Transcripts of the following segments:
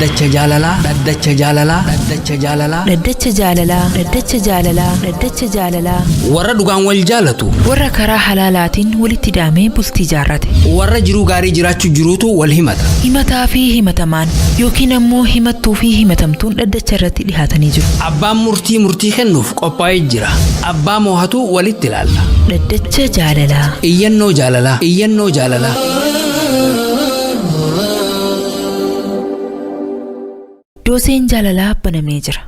Dhaddacha jaalalaa. Dhaddacha jaalalaa. Dhaddacha jaalalaa. Dhaddacha jaalalaa. Dhaddacha jaalalaa. Dhaddacha jaalalaa. Warra dhugaan wal jaalatu. Warra karaa halaalaatiin walitti hidhamee bultii jaarrate. Warra jiruu gaarii jiraachuu jiruutu wal himata. Himataa fi himatamaan yookiin ammoo himattuu fi himatamtuun dhaddacha irratti dhihaatanii jiru. Abbaan murtii murtii kennuuf qophaa'ee jira. Abbaa moohatu walitti ilaalla. Dhaddacha jaalalaa. Iyyannoo jaalalaa. Iyyannoo jaalalaa. Dooseen jaalalaa banamee jira.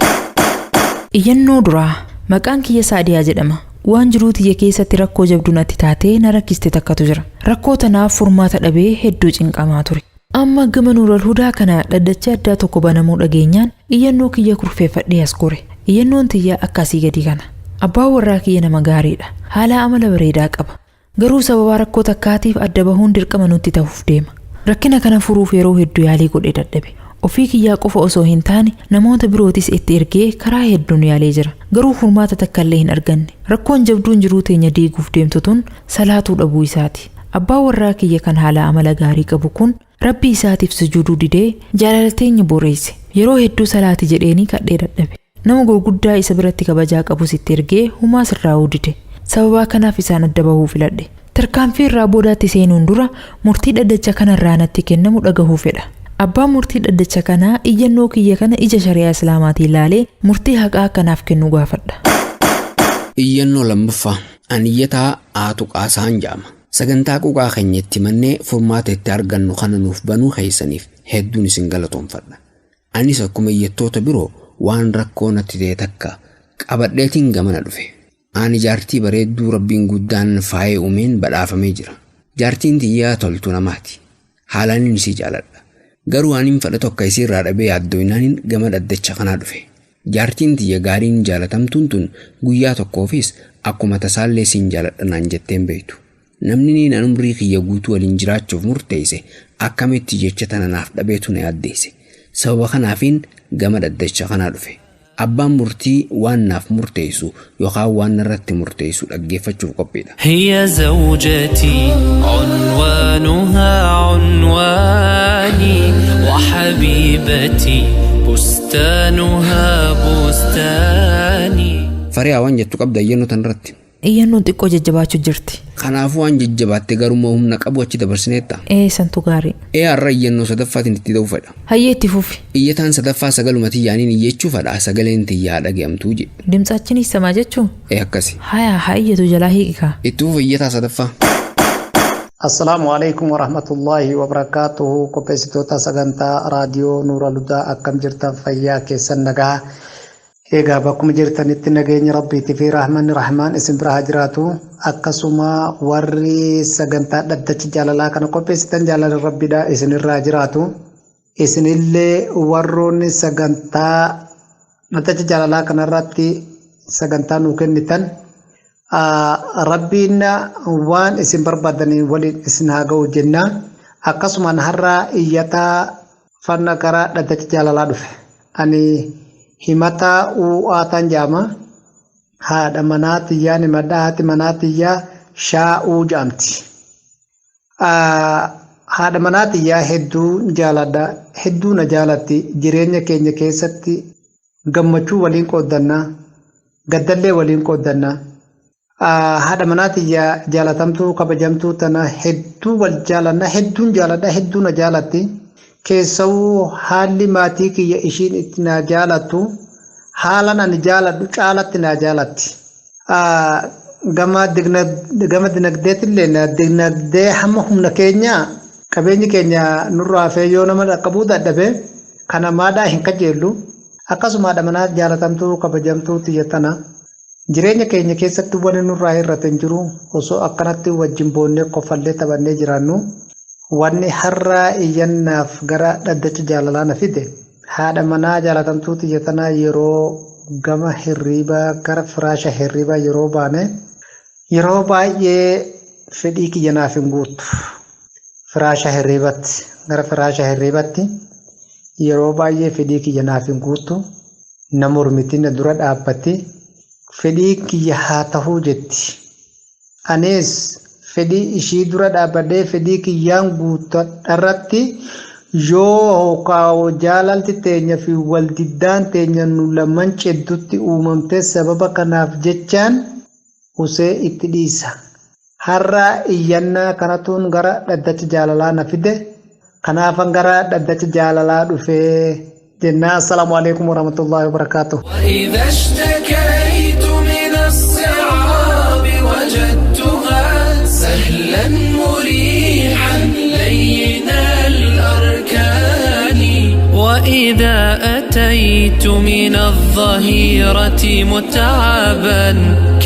Iyyannoo duraa maqaan kiyya Saadiyaa jedhama. Waan jiruu tiyya keessatti rakkoo jabduu natti taatee na rakkiste takkatu jira. Rakkoo tanaaf furmaata dhabee hedduu cinqamaa ture. Amma gama Nuural Hudaa kana dhaddacha addaa tokko banamuu dhageenyaan iyyannoo kiyya kurfeeffadhee as gore. Iyyannoon tiyya akkasii gadi kana. Abbaan warraa kiyya nama gaariidha. Haala amala bareedaa qaba. Garuu sababa rakkoo takkaatiif adda bahuun dirqama nutti ta'uuf deema. Rakkina kana furuuf yeroo hedduu yaalii godhee dadhabe. Ofii kiyyaa qofa osoo hin taane namoota birootis itti ergee karaa hedduun yaalee jira. Garuu furmaata takka illee hin arganne. Rakkoon jabduun jiruu teenya diiguuf deemtu tun salaatuu dhabuu isaati. Abbaan warraa kiyya kan haala amala gaarii qabu kun rabbii isaatiif sujuuduu didee jaalala teenya boreesse. Yeroo hedduu salaati jedheenii kadhee dadhabe. Nama gurguddaa isa biratti kabajaa qabus itti ergee humaa sirraa'uu dide. Sababaa kanaaf isaan adda bahuu filadhe. Tarkaanfii irraa boodaatti seenuun dura murtii dhaddacha kanarraa natti kennamu dhagahuu fedha. Abbaan murtii dhaddacha kanaa iyyannoo kiyya kana ija shari'aa Islaamaatiin ilaalee murtii haqaa akkanaaf kennu gaafadha. Iyyannoo lammaffaa aniyyataa aatu qaasaan jedhama. Sagantaa quqaa keenya itti mannee furmaata itti argannu kana nuuf banuu keessaniif hedduun isin galatoomfadha. Anis akkuma iyyattoota biroo waan rakkoo natti ta'e takka qabadheetiin gamana dhufe. Ani jaartii bareedduu rabbiin guddaan faayee uumeen badhaafamee jira. Jaartiin tiyyaa toltu namaati. Haalaanin isii jaaladha. Garuu anin fedha tokko isiirraa dhabee yaaddoinaanin gama dhaddacha kanaa dhufe. Jaartiin tiyya gaariin jaalatamtuun tun guyyaa tokkoofis akkuma tasaallee siin jaaladha naan jetteen beektu. Namni niin an umrii kiyya guutuu waliin jiraachuuf murteesse akkamitti jecha tana naaf dhabeetu na yaaddeesse. Sababa kanaafiin gama dhaddacha kanaa dhufe. Abbaan murtii waan naaf murteessu yookaan waan narratti murteessu dhaggeeffachuuf qophiidha. هي زوجتي عنوانها عنواني وحبيبتي بستانها بستاني Fariyaa waan jettu qabda iyyannoo tanarratti. Iyyannoon xiqqoo jajjabaachuu jirti. Kanaafuu waan jajjabaatte garuma humna qabu achi dabarsineetta. Ee santu gaarii. Ee har'a iyyannoo sadaffaatiin itti ta'uu fedha. Hayyee itti fufi. Iyyataan sadaffaa sagaluma tiyyaaniin iyyachuu fedha sagaleen tiyyaa dhaga'amtuu jedhe. Dimtsaachinis samaa jechuun Ee akkasi. hayaa haa iyyatu jalaa hiikaa. Itti fufi iyyataa sadaffaa. Assalaamu alaikum warahmatullaahi wabarakaatuhu qopheessitoota sagantaa raadiyoo Nuura Ludaa akkam jirtan fayyaa keessan nagaa. Egaa bakkuma jirtanitti nageenya rabbiitii fi rahmanni rahmaan isin bira haa jiraatu. Akkasuma warri sagantaa dhaddacha jaalalaa kana qopheessitan jaalala rabbiidha isinirraa jiraatu. Isinillee warroonni sagantaa dhaddacha jaalalaa kanarratti sagantaa nuu kennitan rabbiin waan isin barbaadaniin waliin isin haa ga'u jenna. Akkasumaan har'a iyyataa fanna gara dhaddacha jaalalaa dhufe. Ani himata uu'aataan jedhama. Haadha manaa tiyyaa himadha haati manaa tiyyaa shaa'uu jedhamti. Haadha manaa tiyyaa hedduu jaaladha. Hedduu na jaalatti. Jireenya keenya keessatti gammachuu waliin qooddanna. Gaddallee waliin qooddanna. Haadha manaa tiyyaa jaalatamtuu kabajamtuu tana hedduu wal jaalanna hedduun jaaladha hedduu na jaalatti. Keessawuu haalli maatii kiyya ishiin itti na jaalattu haalan ani jaaladhu caalatti na jaalatti. Gama dinagdeetillee dinagdee hamma humna keenya qabeenyi keenya nurraa hafee yoo nama dhaqqabuu dadhabe kana maadhaa hin kajeellu. Akkasuma haadha manaa jaalatamtuu kabajamtuu tiyya tana. Jireenya keenya keessatti wanni nurraa hir'ate hin jiru osoo akkanatti wajjin boonnee kofallee taphannee jiraannu wanni har'a iyyannaaf gara dhaddacha jaalalaa na fide haadha manaa jaalatamtuu tiyya tanaa yeroo gama hirriibaa gara firaasha hirriibaa yeroo baane yeroo baay'ee fedhii kiyya naaf hin guuttu. Firaasha hirriibatti gara firaasha hirriibatti yeroo baay'ee fedhii kiyya naaf hin guuttu na mormiti na dura dhaabbatti fedhii kiyya haa tahuu jetti. Anis fedhii ishii dura dhaabbadhee fedhii kiyyaan guuttadharratti Yoo jaalalti teenya fi waldiddaan teenya nu lamaan ceddutti uumamte sababa kanaaf jechaan usee itti dhiisa. Har'a iyyannaa kanatuun gara dhaddacha jaalalaa na fide. Kanaafan gara dhaddacha jaalalaa dhufee jennaa. Assalaamu alaikum warahmatullaahi wabarakaatuh. وإذا اشتكيت من الصعاب وجدتها سهلا مريحا لين الأركان وإذا أتيت من الظهيرة متعبا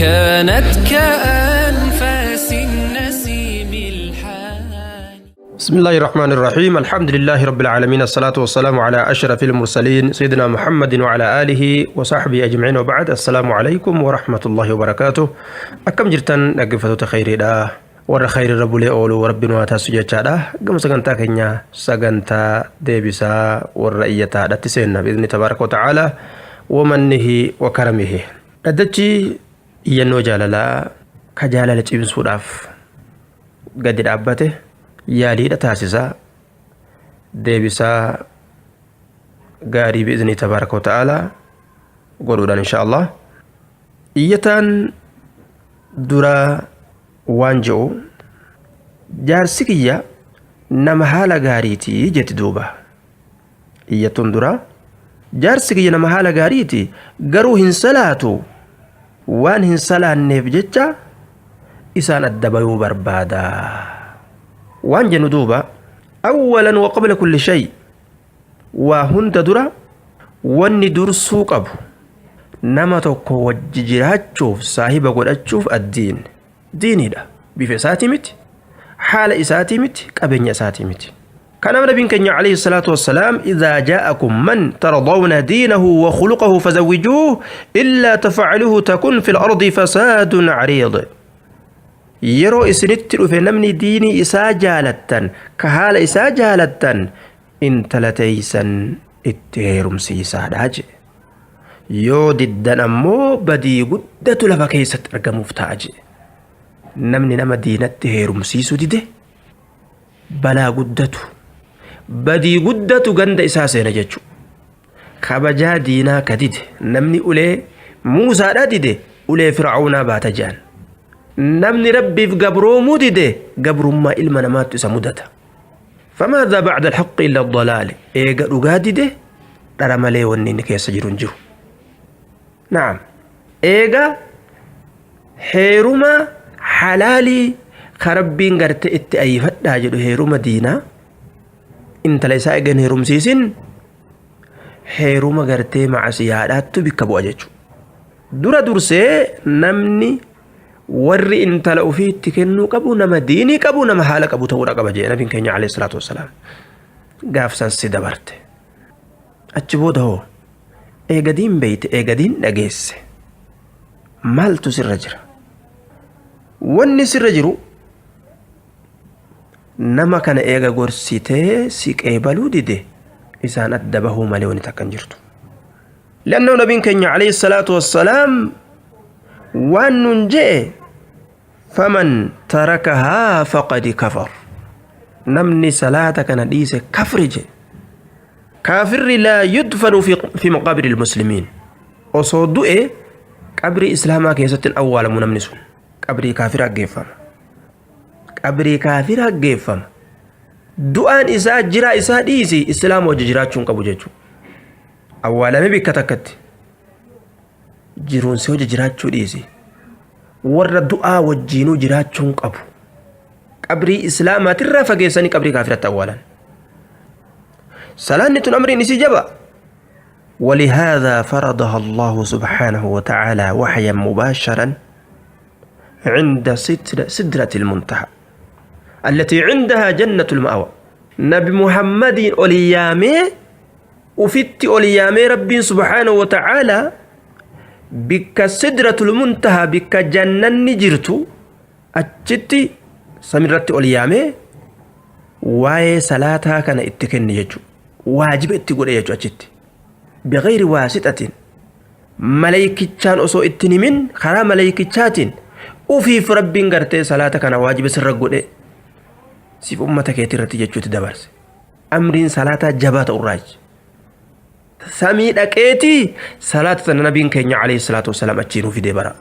كانت كأنفاس النسيم الحان. بسم الله الرحمن الرحيم، الحمد لله رب العالمين، الصلاة والسلام على أشرف المرسلين سيدنا محمد وعلى آله وصحبه أجمعين، وبعد، السلام عليكم ورحمة الله وبركاته. أكم جرتن dhaggeeffattoota khayriidha warra khayri irra bulee oolu rabbiin waa taasisu jechaadha. Gama sagantaa keenya sagantaa deebisaa warra iyyataadhatti seenna bi'izni tabaaraka wa ta'aalaa wa mannihi wa karamihi. Dhaddachi iyyannoo jaalalaa ka jaalala cimsuudhaaf gadi dhaabbate yaaliidha taasisaa deebisaa gaarii bi'izni tabaaraka wa ta'aalaa godhuudhaan insha Allah. Iyyataan dura waan je'u, jaarsi kiyya nama haala gaariitii jetti. Duuba iyyattuun dura, jaarsi kiyya nama haala gaariiti, garuu hin salaatu. Waan hin salaanneef jecha isaan adda bayuu barbaada waan jennu. Duuba أولا وقبل كل شيء, waa hunda dura wanni dursuu qabu nama tokko wajji jiraachuuf, saahiba godhachuuf, addiin diiniidha. Bifa isaatii miti, haala isaatii miti, qabeenya isaatii miti. Kanaaf nabiin keenya عليه الصلاة والسلام إذا جاءكم من ترضون دينه وخلقه فزوجوه، إلا تفعلوه تكن في الأرض فساد عريض. Yeroo isinitti dhufe namni diinii isaa jaalattan, ka haala isaa jaalattan, intala teeysan itti heerumsiisaadha jedhe. Yoo diddan ammoo badii guddatu lafa keessatti argamuuf ta'a jedhe. Namni nama diinatti heerumsiisuu dide balaa guddatu, badii guddatu ganda isaa seena jechuudha. Kabajaa diinaa ka dide, namni ulee Muusaadhaa dide ulee Fir'aawnaa baata jedhan. Namni Rabbiif gabroomuu dide gabrummaa ilma namaattu isa mudata. فماذا بعد الحق إلا الضلال. Eega dhugaa dide dhara malee wanni inni keessa jiru hin jiru. نعم, eega heeruma halaalii ka Rabbiin garte itti ayyifadhaa jedhu, heeruma diinaa intala isaa eegan heerumsiisin, heeruma gartee macasiyaadhaattu bikka bu'a jechuudha. Dura dursee namni warri intala ofiitti kennuu qabu nama diinii qabu, nama haala qabu ta'uudha qaba jedhe nabiin keenya عليه الصلاة والسلام. Gaafsan si dabarte. Achi booda hoo, eega diin beeyte, eega diin dhageesse, maaltu sirra jira? Wanni sirra jiru, nama kana eega gorsitee si qeebaluu dide, isaan adda bahuu malee wanni takka hin jirtu. لأنه nabiin keenya عليه الصلاة والسلام waan nun je'e, فمن تركها فقد كفر. Namni salaata kana dhiise kafri je. Kaafirri لا يدفن في مقابر المسلمين. Osoo du'e qabrii islaamaa keessatti hin awwaalamu. Namni sun qabrii kaafiraa geeffama, qabrii kaafiraa geeffama. Du'aan isaa jiraa isaa dhiisi, islaama wajji jiraachuu hin qabu jechuudha. Awwaalame bikka takkatti jiruunsi hojii jiraachuu dhiisi, warra du'aa wajjiinuu jiraachuu hin qabu. Qabrii islaamaatirraa fageessanii qabrii kaafiratti awwaalan. Salaanni tun amriin isii jaba. ولهذا فرضها الله سبحانه وتعالى وحيا مباشرا عند سدرة المنتهى التي عندها جنة المأوى. نبي محمد أوليامي وفت أوليامي ربي سبحانه وتعالى بك سدرة المنتهى، بك جنة نجرت أجتي سمرت أوليامي واي صلاتها كان اتكن يجو واجب اتقول يجو أجتي بغير واسطة. Maleeykichaan osoo ittiin himin, karaa maleeykichaatiin ufiif Rabbiin gartee salaata kana waajiba sirra godhe siif ummata keetii irratti jechuutti dabarse. Amriin salaataa jabaa ta'urraayi. Samii dhaqeetii salaata tana nabiin keenya alayhi salaatu wasalaam achii nuu fidee bara.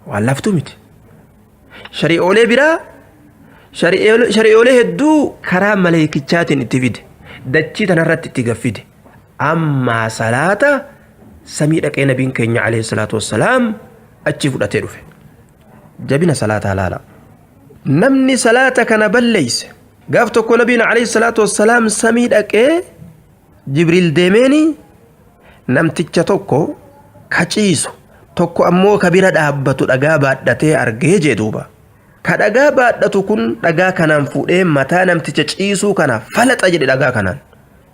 Waan laftuu miti. Shari'oolee biraa shari'oolee hedduu karaa maleekichaatiin itti fide. Dachii tanarratti itti gaffide. Ammaa salaata samii dhaqee nabiin keenya alayhi salaatu wasalaam achi fudhatee dhufe. Jabina salaataa laala. Namni salaata kana balleeyse gaaf tokko nabiin alayhi salaatu wassalaam samii dhaqee Jibriil deemeeni namticha tokko ka ciisu tokko ammoo ka bira dhaabbatu dhagaa baadhatee argee jee duuba. Ka dhagaa baadhatu kun dhagaa kanaan fuudhee mataa namticha ciisuu kana falaxa jedhe dhagaa kanaan.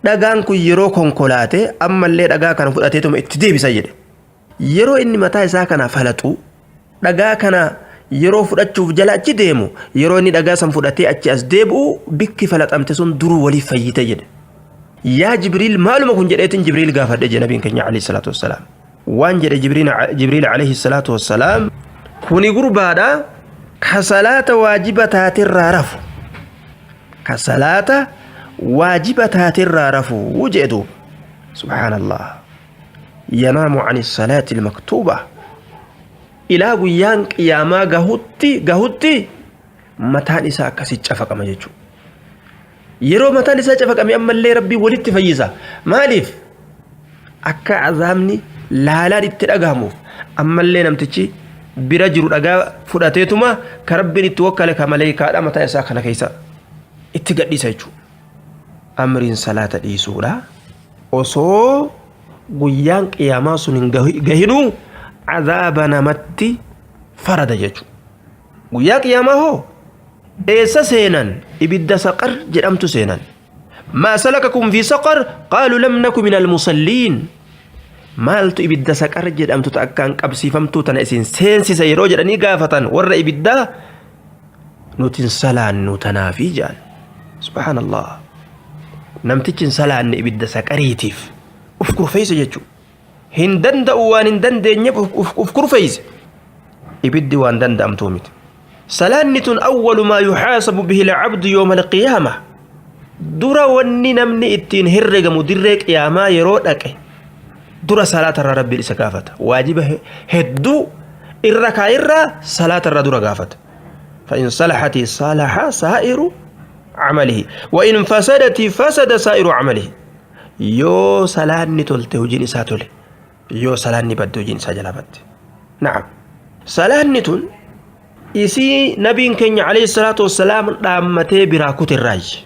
Dhagaan kun yeroo konkolaate ammallee dhagaa kana fudhateetuma itti deebisa jedhe. Yeroo inni mataa isaa kana falaxu dhagaa kana yeroo fudhachuuf jala achi deemu, yeroo inni dhagaa san fudhatee achi as deebi'u, bikki falaxamte sun duruu waliif fayyite jedhe. Yaa Jibriil, maaluma kun jedheetiin Jibriil gaafadhe jedhe nabiin keenya alayhi salaatu wassalaam. Waan jedhe Jibriil alayhi salaatu wassalaam, kuni gurbaadha ka salaata waajiba taaterraa rafu. Ka salaata waajiba taaterraa rafu jedhe duuba. Subhaanallah. Yanaamu ani salaati ilmaktuuba. Ilaa guyyaan qiyaamaa gahutti mataan isaa akkasii cafaqama jechuudha. Yeroo mataan isaa cafaqame ammallee Rabbii walitti fayyisa. Maaliif? Akka azaabni laalaan itti dhagahamuuf ammallee namtichi bira jiru dhagaa fudhateetuma ka Rabbiin itti wakkale ka maleeykaadha mataa isaa kana keessa itti gadhiisa jechuudha. Amriin salaata dhiisuudha. Osoo guyyaan qiyaamaa sun hin gahinuu azaaba namatti farada jechuudha. Guyyaa qiyaamaa hoo eessa seenan? Ibidda Saqar jedhamtu seenan. Maa salakakum fi saqar, qaalu lam naku min almusalliin. Maaltu ibidda Saqar jedhamtu ta akkaan qabsiifamtuu tana isin seensisa yeroo jedhanii gaafatan warra ibiddaa, nuti hin salaannu tanaafi jedhan. Subhaanallah. Namtichi hin salaanne ibidda Saqariitiif uf kurfeeyse jechuudha. Hin danda'u, waan hin dandeenyeef uf kurfeeyse. Ibiddi waan danda'amtuu miti. Salaanni tun awwalu maa yuxaasabu bihi alcabdu yawma alqiyaama. Dura wanni namni ittiin herregamu dirree qiyaamaa yeroo dhaqe dura salaatarraa Rabbiin isa gaafata. Waajiba hedduu irra kaayirraa salaatarraa dura gaafata. فإن صلحت صلح سائر عمله وإن فسدت فسد سائر عمله. Yoo salaanni tolte hojiin isaa tole, yoo salaanni badde hojiin isaa jalaa badde. Na'am, salaanni tun isii nabiin keenya alayhi salaatu wassalaam dhaammatee biraa kuterraayi.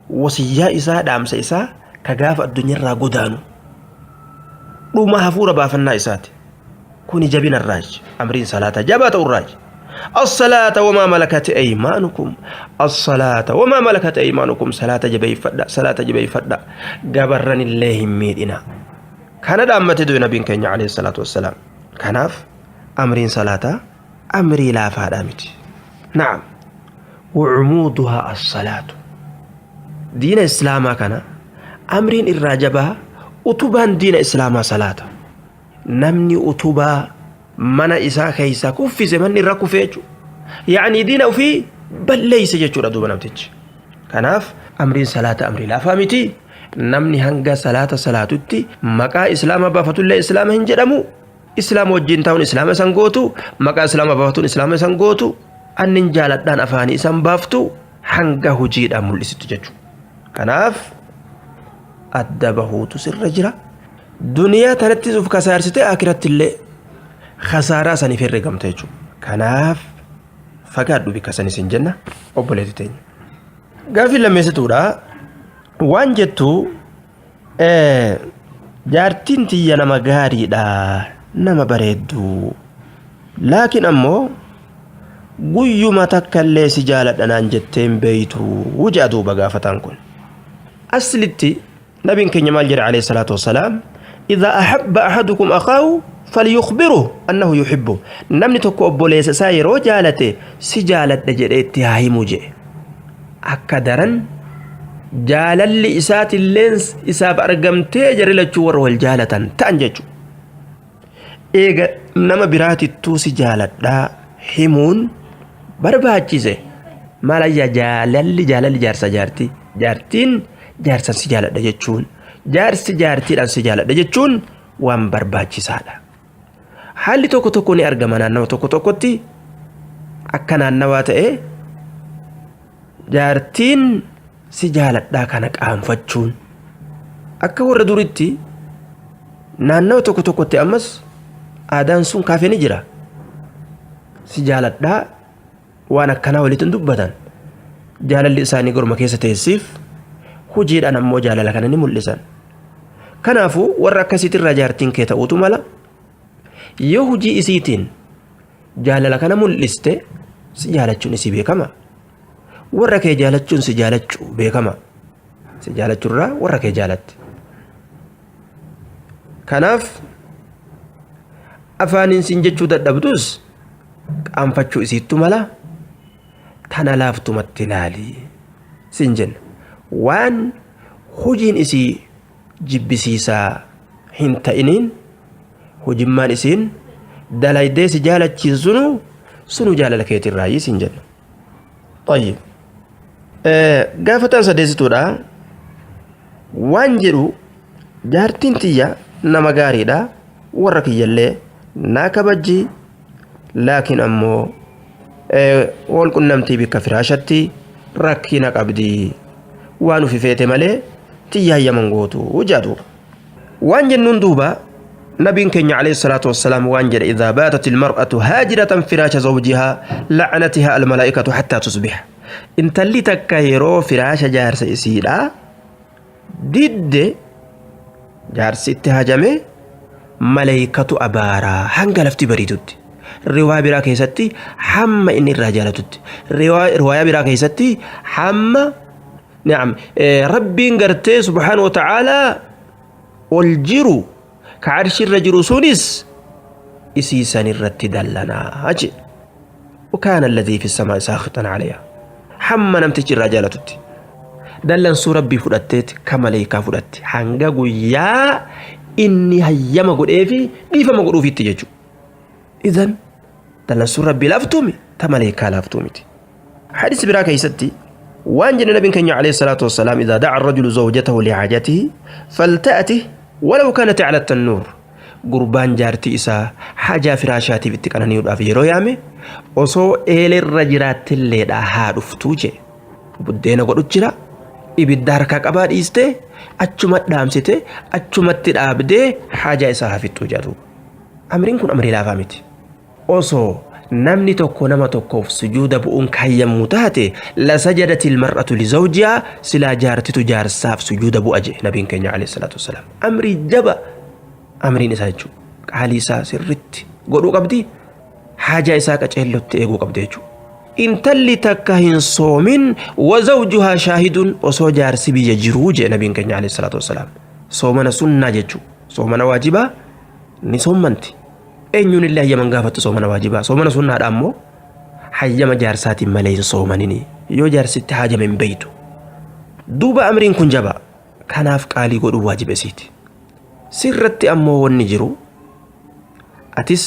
Wasiyyaa isaa, dhaamsa isaa ka gaafa addunyaarraa godaanu dhuma hafuura baafannaa isaati. Kuni jabinarraayi, amriin salaata jabaa ta'urraayi. الصلاة وما ملكت أيمانكم، الصلاة وما ملكت أيمانكم. صلاة jabeeffadhaa، صلاة jabeeffadhaa، gabarran illee hin miidhina. Kana dhaammate du'e nabiin keenya alayhi salaatu wassalaam. Kanaaf amriin salaataa amrii laafaadhaa miti. Na'am. وعمودها الصلاة. Diina islaamaa kana amriin irraa jabaa, utubaan diina islaamaa salaata. Namni utubaa mana isaa keessaa kuffise manni irra kufee jechuudha. Yaa'anii diina ofii balleeyse jechuudha duuba namtichi. Kanaaf amriin salaata amrii laafaa miti. Namni hanga salaata salaatutti maqaa islaama baafatullee islaama hin jedhamu. Islaama wajjin taa'uun islaama isan gootu, maqaa islaama baafatuun islaama isan gootu, annin jaaladhaan afaanii isan baaftu, hanga hojiidhaan mul'isitu jechuudha. Kanaaf adda bahuutu sirra jira. Duniyaa tanattis uf kasaarsite akiratti illee khasaaraa saniif herregamta jechuudha. Kanaaf fagaadhu bikka sanis hin jenna, obboleetti teenya. Gaaffii lammeessituudha. Waan jettu, jaartiin tiyya nama gaariidha, nama bareedduu, laakiin ammoo guyyuma takka illee si jaaladha naan jetteen beeytu jedha duuba gaafataan kun. Aslitti nabiin keenya maal jedhe alayhi salaatu wassalaam? إذا أحب أحدكم أخاه فليخبره أنه يحبه. Namni tokko obboleessa isaa yeroo jaalate si jaaladha jedhee itti haa himu jedhe. Akka daran jaalalli isaatilleen isaaf argamtee jarri lachuu warra wal jaalatan ta'an jechuudha. Eega nama biraatittuu si jaaladhaa himuun barbaachise, maal ayyaa jaalalli jaarsa jaartii Jaartiin jaarsan si jaaladha jechuun, jaarsi jaartiidhaan si jaaladha jechuun waan barbaachisaadha. Haalli tokko tokko ni argama naannawa tokko tokkotti akka naannawaa ta'e jaartiin si jaaladhaa kana qaanfachuun akka warra duritti naannawa tokko tokkotti ammas aadaan sun kaafee ni jira. Si jaaladhaa waan akkanaa walitti hin dubbatan. Jaalalli isaanii gorma keessa teessiif hojiidhaan ammoo jaalala kana ni mul'isan. Kanaafuu warra akkasiitirraa jaartiin kee ta'uutu mala. Yoo hojii isiitiin jaalala kana mul'iste si jaalachuun isii beekama. Warra kee jaalachuun si jaalachuu beekama. Si jaalachuurraa warra kee jaalatti. Kanaaf afaaniin siin jechuu dadhabdus qaanfachuu isiittu mala tana laaftumatti ilaali siin jenna. Waan hojiin isii jibbisiisaa hin ta'iniin hojimmaan isiin dalaydee si jaalachiisu sunu jaalala keetirraayi siin jenna. طيب gaafataan sadeessituudha waan jedhu jaartiin tiyya nama gaariidha warra kiyyallee naa kabajji laakiin ammoo wal qunnamtii bikka firaashatti rakkina qabdi waan ufi feete malee tiyya hayyaman gootu jedhu waan jennuun duuba nabiin keenya alayhi salaatu wassalaam waan jedhe إذا باتت المرأة هاجرة فراش زوجها لعنتها الملائكة حتى تصبح intalli takka yeroo firaasha jaarsa isiidha didde jaarsi itti hajame maleeykatu abaaraa hanga lafti bariitutti riwaa biraa keessatti hamma inni irraa jaalatutti riwaayaa biraa keessatti hamma naam rabbiin gartee subhaanahu wa ta'aalaa ol jiru ka arshirra jiru sunis isii san irratti dallanaa jedhe وكان الذي في السماء ساخطا عليها hamma namtichi irraa jaalatutti dallansuu rabbii fudhatteeti ka maleekaa fudhatte hanga guyyaa inni hayyama godheefi dhiifama godhuufitti jechuudha. Idan dallansuun rabbii laaftuumi ta maleekaa laaftuu miti. Hadis biraa keessatti waan jedhe nabiin keenya alayhi salaatu wassalaam إذا دعا الرجل زوجته لحاجته فلتأته ولو كانت على التنور gurbaan jaartii isaa hajaa firaashaatiif itti qanani'uudhaaf yeroo yaame osoo eelerra jiraatilleedha haa dhuftuu jee buddeena godhu jira ibidda harkaa qabaa dhiiste achuma dhaamsite achumatti dhaabdee haajaa isaa haa fixxuu jedhu. Amriin kun amrii laafaa miti. Osoo namni tokko nama tokkoof sujuuda bu'uun kayyamuu taate لسجدت المرأة لزوجها silaa jaartitu jaarsaaf sujuuda bu'a jee nabiin keenya alayhi salaatu wassalaam. Amrii jaba amriin isaa jechuudha. Qaalii isaa sirritti godhuu qabdi haajaa isaa qaceellotti eeguu qabdi jechuudha. Intalli takka hin soomin وزوجها شاهد osoo jaarsi biyya jiruu jee nabiin keenya alayhi salaatu wassalaam. Soomana sunnaa jechuudha. Soomana waajibaa ni soommanti. Eenyuun illee hayyaman gaafattu soomana waajibaa. Soomana sunnaadha ammoo hayyama jaarsaatiin malee hin soomanini. Yoo jaarsitti haajame hin beeytu. Duuba amriin kun jaba. Kanaaf qaalii godhuu waajiba isiiti. Sirratti ammoo wanni jiru atis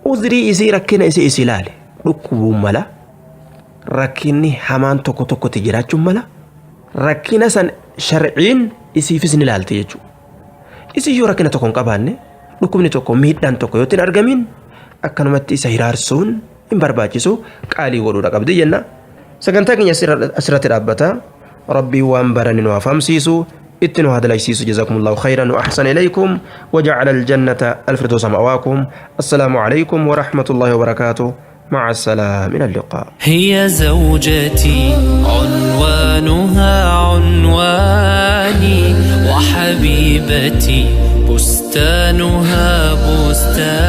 uzrii isii rakkina isii isii ilaale dhukkubuun mala rakkinni hamaan tokko tokkotti jiraachuun mala rakkina san sharciin isiifis ni ilaalte jechuudha. Isii yoo rakkina tokko hin qabaanne dhukkubni tokko miidhaan tokko yoo hin argamin akkanumatti isa hiraarsuun hin barbaachisu qaalii godhuudha qabdi jenna. Sagantaa keenya asirratti dhaabbata. Rabbii waan barani nu hafaamsiisu itti nu hadalaysiisu. جزاكم الله خيرا وأحسن إليكم وجعل الجنة الفردوس مأواكم. السلام عليكم ورحمة الله وبركاته. مع السلامة، إلى اللقاء. هي زوجتي عنوانها عنواني وحبيبتي بستانها بستاني.